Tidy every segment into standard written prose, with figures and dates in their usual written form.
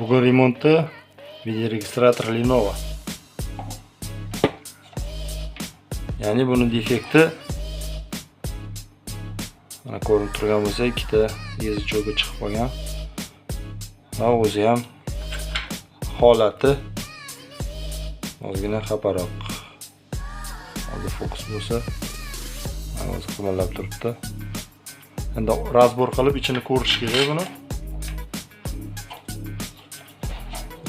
Bugun remontda videoregistrator Lenovo. Ya'ni buni defekti mana ko'rinib turgan bo'lsa, ikkita язычоgi chiqib qolgan. Va o'zi ham holati ozgina xafaroq. Hozir fokus bo'lsa, mana o'zi qimirlab turibdi. Endi разбор qilib ichini ko'rish kerak buni.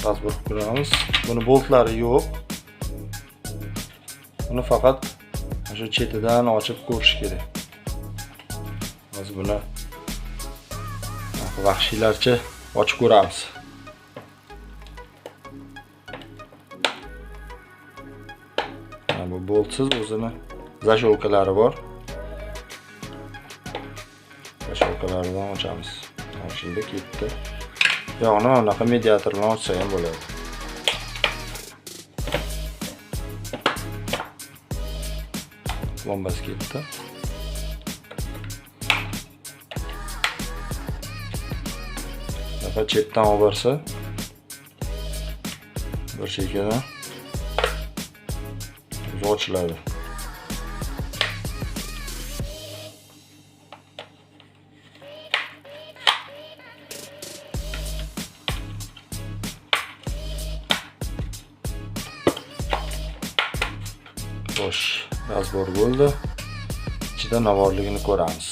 Разбор qilib ko'ramiz. Buni boltlari yo'q. Buni faqat shu chetidan ochib ko'rish kerak. Hozir buni vahshiylarcha ochib ko'ramiz. Mana bu boltsiz o'zini zasholkalari bor. Zasholkalaridan ochamiz. Ochildi, ketdi. Yog'ni mana bunaqa mediator bilan ochsa ham bo'ladi. Plombasi ketdi. Bunaqa chetdan olib borsa, bir chekkadan o'zi ochiladi. Xo'sh, разбор bo'ldi. Ichida nima borligini ko'ramiz.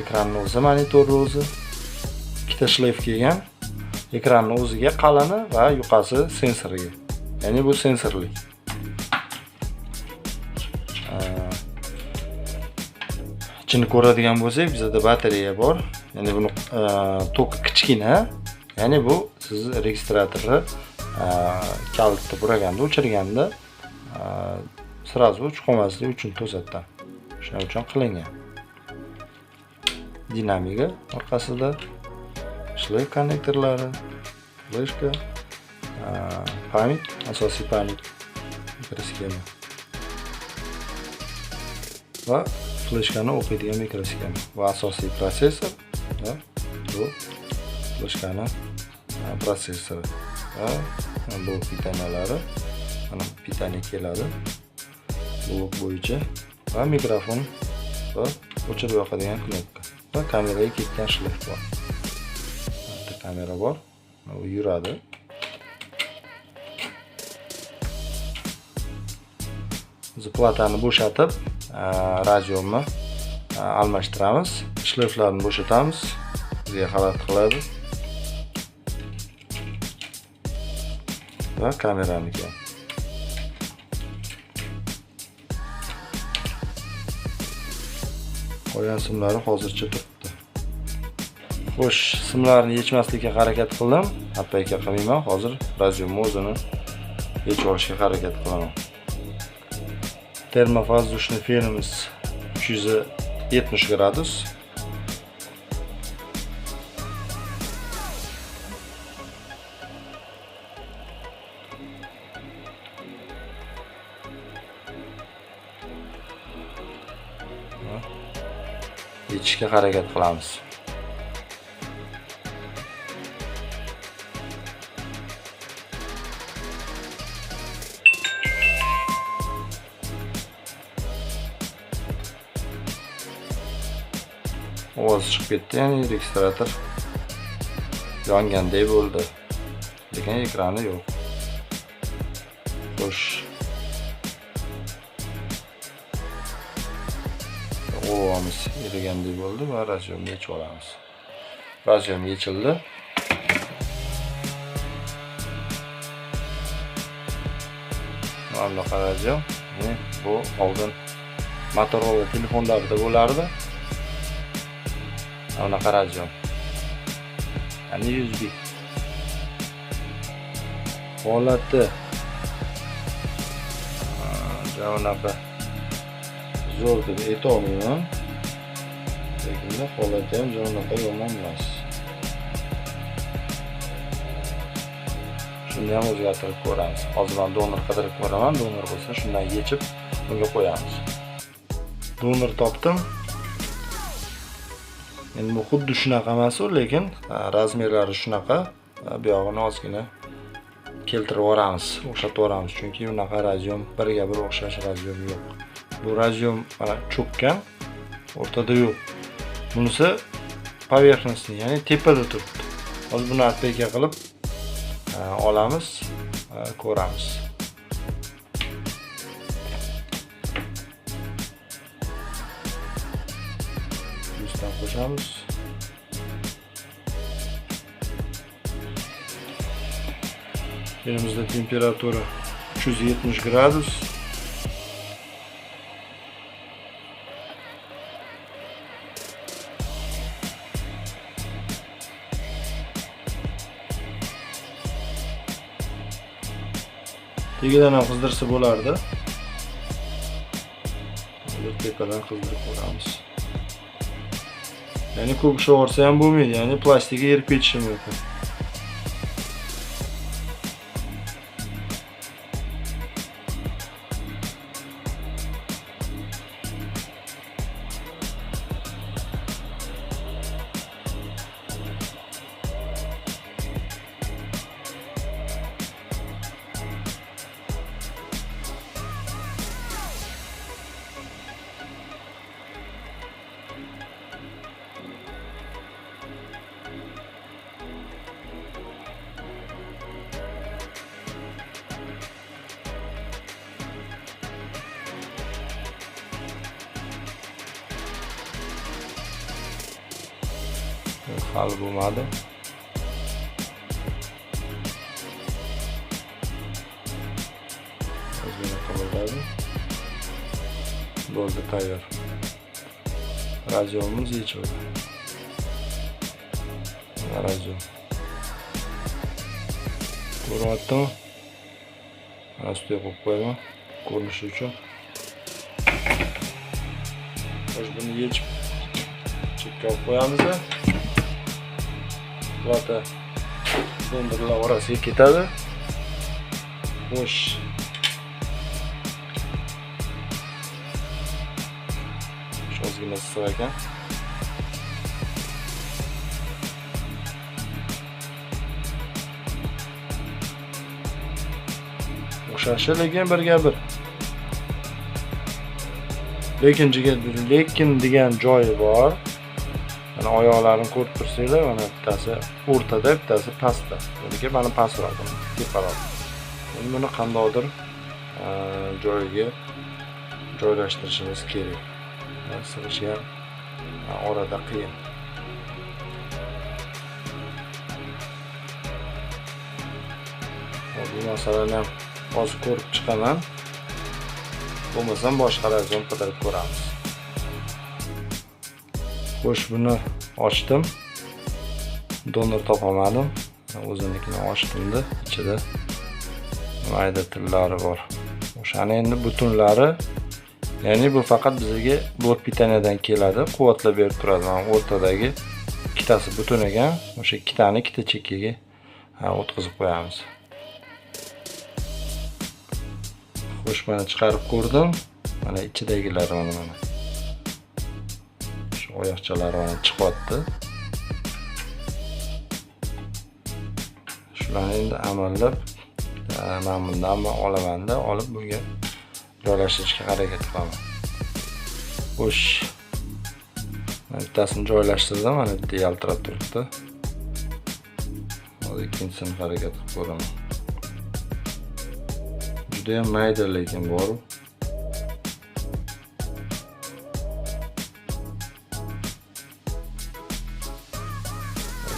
Ekranni o'zi, monitorni o'zi ikkita shleyf kelgan. Ekranni o'ziga qalini va yuqasi sensoriga. Ya'ni bu sensorli. Ichini ko'radigan bo'lsak, bizda batareya bor. Ya'ni buni toki kichkina. Ya'ni bu siz registratorni kalitni buraganda, o'chirganda сразу o'chib qolmasligi uchun to'satdan. Shuning uchun qilingan. Dinamika orqasida shleyf konnektorlari, fleshka, pamять, asosiy pamять mikrosxema va fleshkani o'qiydigan mikrosxema va asosiy protsessor va bu fleshkani protsessori va blok питания lari, mana питание keladi blok bo'yicha va mikrofon va o'chirib yoqadigan knopka va kameraga ketgan shleyf bor. Bitta kamera bor, u yuradi. Biz platani bo'shatib, radiomni almashtiramiz, shleyflarni bo'shatamiz, bizga xalaqit qiladi. Va kameraniki ham. Qolgan simlari hozircha turibdi. Xo'sh, simlarni yechmaslikka harakat qildim. Hatto qilmayman, hozir radiomni o'zini yechib olishga harakat qilaman. Термовоздушный fenimiz 370 gradus. Yechishga harakat qilamiz. Ovoz chiqib ketdi, ya'ni registrator yongandek bo'ldi. Lekin ekrani yo'q. Xo'sh. Ovozimiz erigandek bo'ldi va radiomni yechib olamiz. Radiom yechildi. Mana bunaqa radio. Bu oldin Motorola telefonlarida bo'lardi. Mana bunaqa radio. Ya'ni USB. Holati unaqa zo'r deb ayta olmayman. Lekin holati ham unaqa yomon emas. Shuni ham o'zgartirib ko'ramiz. Hozir men donor qidirib ko'raman, donor bo'lsa shundan yechib bunga qo'yamiz. Donor topdim. Endi bu xuddi shunaqa emas u, lekin razmerlari shunaqa. Bu yog'ini ozgina keltirib yuboramiz, o'xshatib yuboramiz, chunki unaqa raz'yom birga bir o'xshash raz'yom yo'q. Bu raz'yom mana cho'kkan, o'rtada yo'q. Bunisi поверхностный, ya'ni tepada turibdi. Hozir buni отпейка qilib olamiz, ko'ramiz. Yuzdan qo'shamiz. Elimizda temperatura 370 gradus. Tagidan ham qizdirsa bo'lardi. Hozir tepadan qizdirib ko'ramiz. Ya'ni ko'p ushlab yuborsa ham bo'lmaydi, ya'ni plastigi erib ketishi mumkin. Hali bo'lmadi. Ozgina qimirladi. Bo'ldi, tayyor. Raz'yomimiz yechildi. Mana raz'yom. Ko'ryaptimi? Mana ustiga qo'yib qo'yaman ko'rinishi uchun. Xo'sh, buni yechib chekka olib qo'yamiz. Plata dondirlar orasiga ketadi. Xo'sh. Shu ozgina issiq ekan. O'xshashi lekin birga bir. Lekin lekin degan joyi bor. Mana oyoqlarini ko'rib tursanglar, mana bittasi o'rtada, bittasi pastda. Buniki mana pastroq, teparoq. Endi buni qandaydir joyiga joylashtirishimiz kerak. Sig'ishi ham orada qiyin. Bu masalani ham hozir ko'rib chiqaman. Bo'lmasam boshqa raz'yom qidirib ko'ramiz. Xo'sh, buni ochdim. Donor topolmadim. O'zinikini ochdim-da, ichida mayda tillari bor. O'shani endi butunlari, ya'ni bu faqat bizga blok pitaniyadan keladi, quvvatlab berib turadi. Mana o'rtadagi ikkitasi butun ekan, o'sha ikkitani ikkita chekkaga o'tkazib qo'yamiz. Xo'sh, mana chiqarib ko'rdim. Mana ichidagilari mana. Shu oyoqchalari mana chiqyapti. Shularni endi amallab mana bundan olamanda olib bunga joylashtirishga harakat qilaman. Xo'sh, bittasini joylashtirdim, mana bitta yaltirab turibdi. Hozir ikkinchisini harakat qilib ko'raman. Juda ham mayda lekin bor.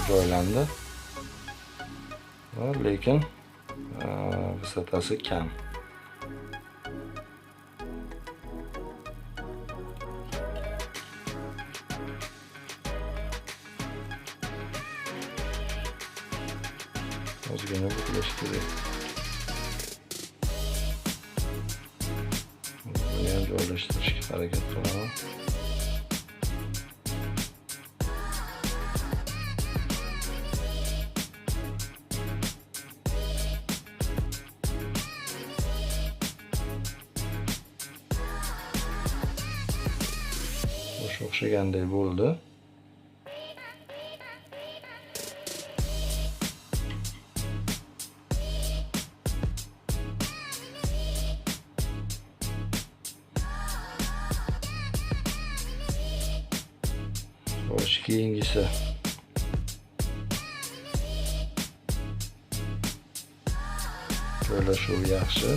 Joylandi. Lekin vısotasi kam. Ozgina buklash kerak. Buni ham joylashtirishga harakat qilaman. O'xshagandek bo'ldi. Xo'sh, keyingisi. Joylashuvi yaxshi.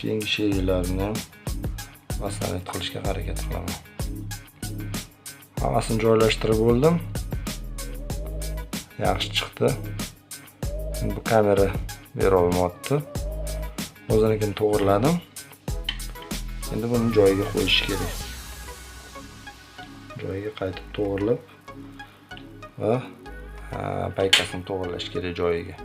Keyingi sheylarni ham maslahat qilishga harakat qilaman. Hammasini joylashtirib bo'ldim. Yaxshi chiqdi. Endi bu kamera bera olmayapti. O'zinikini to'g'riladim. Endi buni joyiga qo'yish kerak. Joyiga qaytib to'g'rilab va paykasini to'g'rilash kerak joyiga.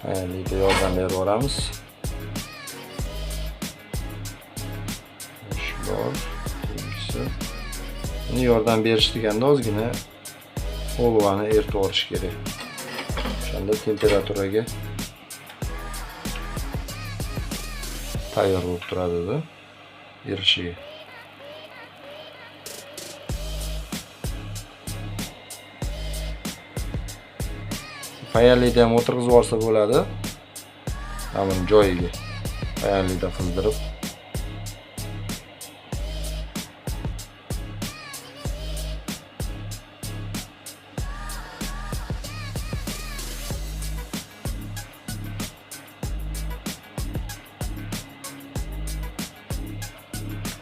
Mayli, yordam berib yuboramiz. Shu bor. Keyingisi. Buni yordam berish deganda ozgina olovani eritib yuborish kerak. O'shanda temperaturaga tayyor bo'lib turadi-da erishiga. Payallikda ham o'tirg'izib yuborsa bo'ladi. Mana buni joyiga payallikda qizdirib.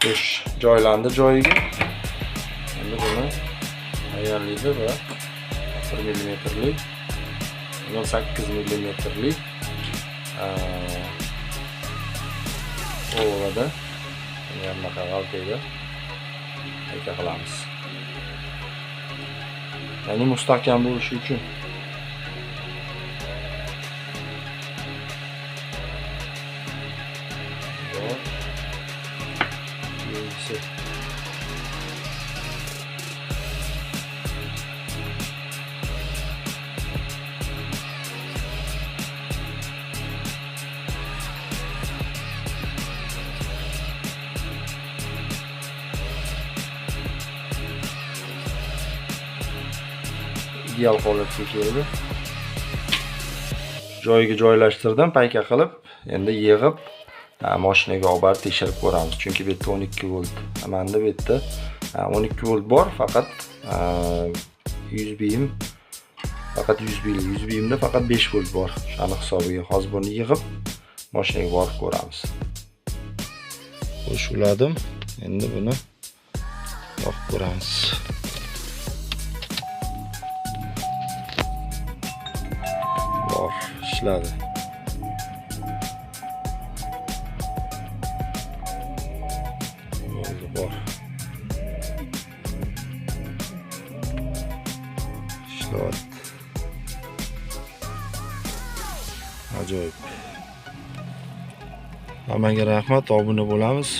Xo'sh, joylandi joyiga. Endi buni payallikda va 1 millimetrlik 0.8 millimetrlik olovada bunaqa g'altayda payka qilamiz. Ya'ni mustahkam bo'lishi uchun. Keyingisi. Ideal holatga keldi. Joyiga joylashtirdim, payka qilib, endi yig'ib mashinaga olib borib tekshirib ko'ramiz. Chunki bu yerda 12 volt. Menda bu yerda 12 volt bor, faqat USB-im faqat USB-li, USB-imda faqat 5 volt bor. Shuni hisobiga hozir buni yig'ib mashinaga borib ko'ramiz. Xo'sh, uladim. Endi buni yoqib ko'ramiz. Bor, ishladi. Bo'ldi, bor. Ishlayapti. Ajoyib. Hammaga rahmat, obuna bo'lamiz.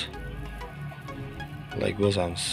Like bosamiz.